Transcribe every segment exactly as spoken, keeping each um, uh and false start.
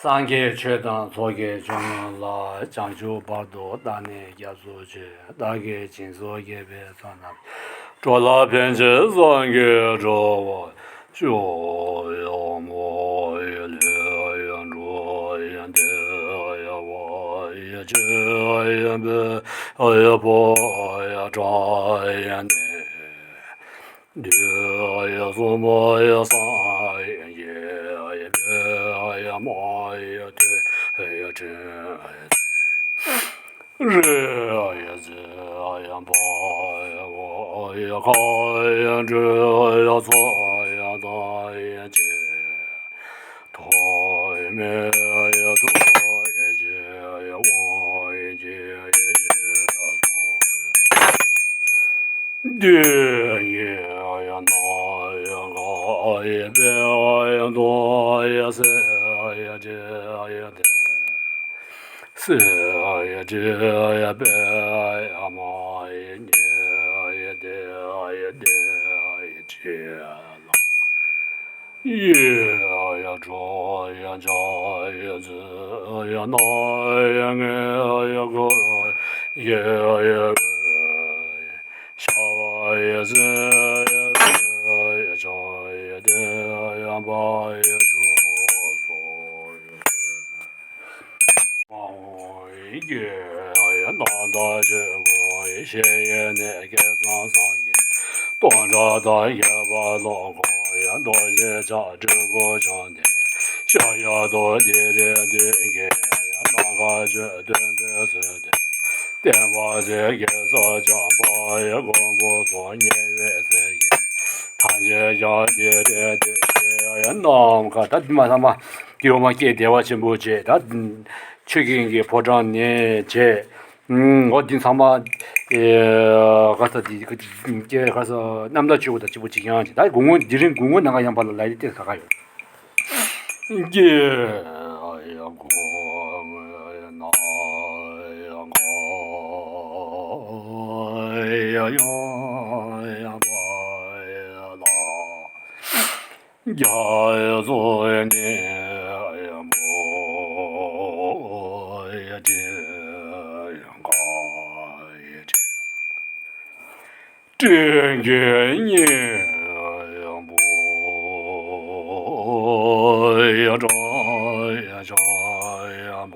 སངས་རྒྱས་ཆོས་དང་ཚོགས་ཀྱི་མཆོག་དངོས་ལ། བྱང་ཆུབ་བར་དུ་བདག་ནི་སྐྱབས་སུ་མཆི། བདག་གིས་སྦྱིན་སོགས་བགྱིས་པའི་ཚོགས་རྣམས། འགྲོ་ལ་ཕན་ཕྱིར་སངས་རྒྱས་འགྲུབ་པར་ཤོག། ཡ་མ་ཡ་ལེ་ཡ་འགྲོ་ཡ་འདི་ཡ་བ་ཡ་ཅི་ཡ་འབད་ཡ་ཕོ་ཡ་དྲག་ཡ་ནི། འདི་ཡ་སོ་མ་ཡ་ས་ཡ་ཡ་ཡ་ཡ་མ་ཡ་ཏི་ཡ་ཏི་རི་ཡ་ཟི་ཡ་བ་ཡ་ཁ་ཡ་འགྲོ་ཡ་ཚ་ཡ་ད་ཡ་ཅི། ཐོ་མེ་ཡ་ཐོ་ཡ་ཅི་ཡ་བ་ཡ་ཅི་ཡ་ཅི། འདི་ཡི་ཡ་ན་ཡ་ག་ཡ་བེ་ཡ་དོ་ཡ་སེ་ཡ་ཅི་ཡ་ཏེ་སེ་ཡ་ཅི་ཡ་བེ་ཡ་མ་ཡ་ཉེ་ཡ་ཏེ་ཡ་ཏེ་ཡ་ཅི་ལ། ཡི་ཡ་གྲོ་ཡ་འཇའ་ཡ་ཟི་ཡ་ན་ཡ་ངེ་ཡ་གོ་ཡ་ཡ་ཤ་བ་ཡ་ཟི་ཡ་ཡ་ཆ་ཡ་དེ་ཡ་བ་ཡ་ཇོ་སོ་ཡ། མ་འོངས་ཡི་གེ་ཡ་ན་ད་ཇེ་གོ་ཡི་ཤེས་ཡེ་ནས་སྐལ་བཟང་སངས་རྒྱས་སྟོང་ཕྲག་དང་བརྒྱད་པ་ལོ་འཁོར་ཡ་རྡོ་རྗེ་ལྕགས་སྤྲུལ་སྐུ་བྱོན་ཏེ་ཤ་ཡ་རྡོ་རྗེ་རེ་འདུན་གྱི་ཡ་ན་ཁ་ཆོས་སྟོན་པའི་ཚུལ་ཏེ་བསྟན་པ་ཟེར་གྱི་ས་བྱང་པ་ཡ་མགོན་པོ་ཚོ་ཉེ་བའི་ཚེ་ཡི་ཐམས་ཅད་ཀྱང་རྗེ་རེ་འདུན་གྱི་ཡ་ནམ་མཁའ་ད་འདི་མ་ཚང་མ་འདི་འོག་མ་སྐད་བདེ་བ་ཆེན་པོ་བྱས་ད། ཆོས་ཀྱི་དབྱིངས་ཀྱི་ཕོ་བྲང་ནས་བྱས། ཨུམ། འོ་འདི་ཚང་མ། ཨེ། ག་ས་འདི་ག་ས་རྣམ་དག་ཆོས་སྐུ་དང་གཅིག་པ་གཅིག་རྐྱང་བྱས། ད་དགུང་སྔོན་འདི་རིང་དགུང་སྔོན་ནང་ག་ཡང་པ་ལ་ལ་ཡི་ཏེ་ཁ་ཁ་ཡོད། ཀྱེ། ཡ་གོ་ན་ཡ་ག་ཡ་ཡ་ཡ་ག་ཡ་ལ། རྒྱ་ཡི་ཚོགས་ནི་ཡ་མོ་ཡ་ཏི་ཡ་ག་ཡ་ཏི། སྤྲིན་གྱི་ཉི་ཡ་བོ་ཡ་དྲ་ཡ་ཆ་ཡ་མ།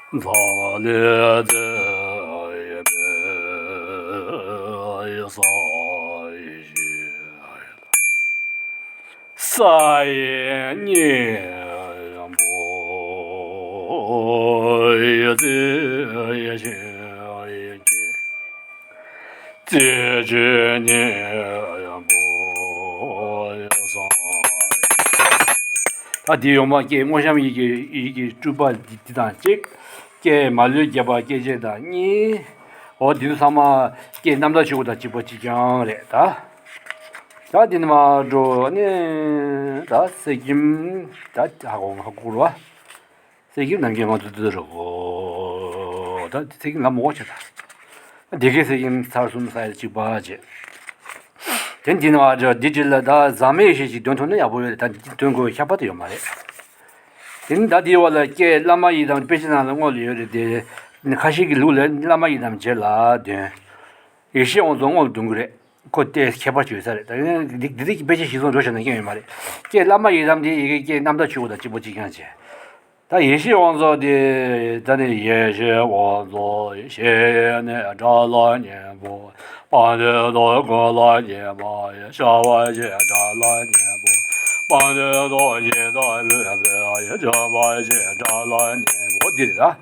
འཛམ་བུ་གླིང་ཡི་ས་ཡི་ས་ཡི་ཉི་ཡ་བོ་ཡི་ཚེ་ཡི་ཤེས་ཡི་ཀྱི། རྩེ་གཅིག་ཉིད་ཡང་པོ་ཡང་སང་། ད་འདི་ཡོང་མ་སྐད་དངོས་བཤམས་ཡི་གེ་ཡི་གེ་སྤྲུལ་པ་འདི་འདི་དང་གཅིག་སྐད་མ་ལུས་རྒྱས་པ་སྐད་ཅིག་དང་གཉིས། འོ་འདི་ཚོ་ཚང་མ་སྐད་རྣམ་དག་ཆོས་སྐུ་དང་གཅིག་པ་གཅིག་རྐྱང་རེད་ད། ད་འདི་ནས་མར་འགྲོ་ནས་ད་གསེར་སྐྱེམས་ད་ཧ་གོ་ཧ་གོ་རོ། གསེར་སྐྱེམས་ནམ་མཁའི་ངང་དུ་བརྡོལ་རོ། ད་གསེར་སྐྱེམས་ལ་མོ་ཆེ་ད། སྡེ་དགེ་གསེར་སྐྱེམས་ཚར་གསུམ་ས་ཡ་གཅིག་པ་བྱས། དེ་འདི་ནི་བ་འདི་ཅི་ལ་ད་ཟག་མེད་ཡེ་ཤེས་ཤིག་འདོན་ཐུབ་ན་ཡག་པོ་ཡོད་རེད། ད་འདི་འདོན་དགོས་ཁྱབ་པ་དེ་ཡོད་མ་རེད། དེ་ནི་ད་འདིའི་བ་ལ་སྐད་བླ་མ་ཡི་དམ་དཔེ་ཆ་ནང་ལ་དངོས་ལ་ཡོད་རེད་དེ། ཁ་ཤས་ཀྱི་ལུགས་ལ་བླ་མ་ཡི་དམ་རྗེས་ལ་འདོན། ཡེ་ཤེས་དབང་རྫོང་དངོས་ལ་འདོན་གི་རེད། ཁོ་དེ་ཁྱད་པར་ཅིག་ཡོད་ས་རེད། ད་ཡིན་ན་འདི་འདི་འདི་དཔེ་ཆ་གཞིར་བཟུང་འགྲོ་བྱས་ན་སྐྱོན་ཡོད་མ་རེད། ཀྱེ་བླ་མ་ཡི་དམ་དེ་ཡི་གེ་ཀྱེ་རྣམ་དག་ཆོས་སྐུ་དང་གཅིག་པ་གཅིག་རྐྱང་བྱས། ད་ཡེ་ཤེས་དབང་རྫོང་དེ་ད་ནི་ཡེ་ཤེས་དབང་རྫོང་ཡེ་ཤེས་ནི་དགྲ་ལ་གཉེན་པོ། དཔལ་ལྡན་དུ་ཀུན་ལ་མཉེས་པ་ཡི། ཤ་བ་ཞེས་དགྲ་ལ་གཉེན་པོ། དཔལ་ལྡན་དུ་ཡི་དྭགས་བོད་པའི་ཡི། ཇོ་བ་ཞེས་དགྲ་ལ་གཉེན་པོ་འདི་རེད་ད།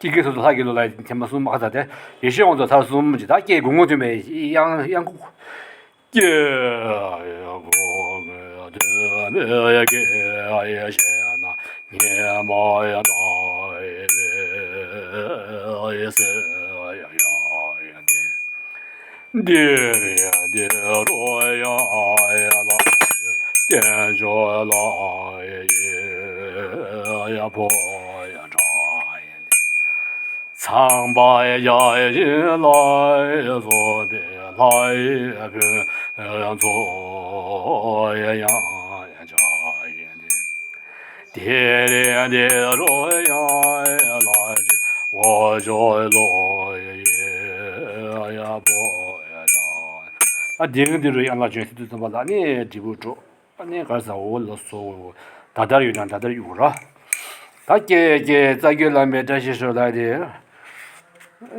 ཀྱི་ཀྱི་སོ་སོ་ལྷ་ཀྱི་ལོ་ལ་ཐེངས་མ་གསུམ་མ་ཁ་ཚ་སྟེ། ཡེ་ཤེས་དབང་རྫོང་ཚར་གསུམ་གྱི་ད་སྐད་དགུང་སྔོན་ཐོན་པའི་དབྱངས་དབྱངས་ཁུག་ཀྱེ་ཡ་གོ་མེ་དེ་མེ་ཀྱེ་ཡ་ཡ་ཤེ་ན་ཉེ་མ་ཡ་ན་ཡེ་ཡེ་སེ་ཡ་ཡ་ཡ་ནེ། འདི་རེ་འདི་རོ་ཡ་ཡ་ལ་བསྟན་བཅོས་ལ་ཡ་ཡ་ཕོ་ཡ་དྲག་ཡ་ནེ། ཚངས་པ་ཡ་ཡ་ལ་ཡ་སོགས་པའི་ལྷ་ཡི་ཕུན་ཚོགས་ཡ་ཡང་ཡ་ཅག་ཡ་ནེ། དེ་རེ་འདི་རུ་ཡང་ལ་ཅི་འོ་ཇོ་ལོ་ཡ་ཡ་ཡ་པོ་ཡ་ད། ཨ་དེ་རིང་འདི་རུ་ཡང་ལ་ཅོན་སི་དུ་ཙམ་པ་ལ་ནི་འབྲས་བུ་འགྲོ། ཨ་ནི་གར་ས་འོ་ལ་སོ་འོ་ད་ལྟར་ཡོད་ན་ད་ལྟར་ཡོད་ར། ད་ཀྱེ་ཀྱེ་རྩ་བརྒྱུད་བླ་མའི་བཀྲ་ཤིས་ཤོག་ལ་དེ།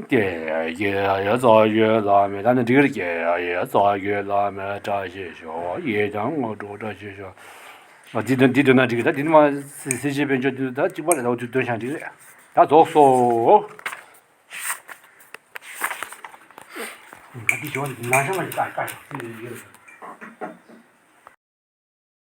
ཀྱེ་ཀྱེ་ཡ་རྩ་བརྒྱུད་བླ་མའི་ད་ནི་འགྲིག་རེད། ཀྱེ་ཡ་རྩ་བརྒྱུད་བླ་མའི་བཀྲ་ཤིས་ཤོག་ཡེ་ཀྱང་ངོ་སྤྲོད་བཀྲ་ཤིས་ཤོག་འདི་དོན་འདི་དོན་ན་འགྲིག་གི་ད་འདི་ནི་མ་སི་སི་ཅི་དཔལ་འབྱོར་འདི་ད་གཅིག་པ་རེད། ད་འོ་དོན་ཤང་འགྲིག་རེད། ད་རྫོགས་སོ། ང་འདི་ཞོག་ནང་ཤང་ལ་ཀ་ཀ་ཡོད།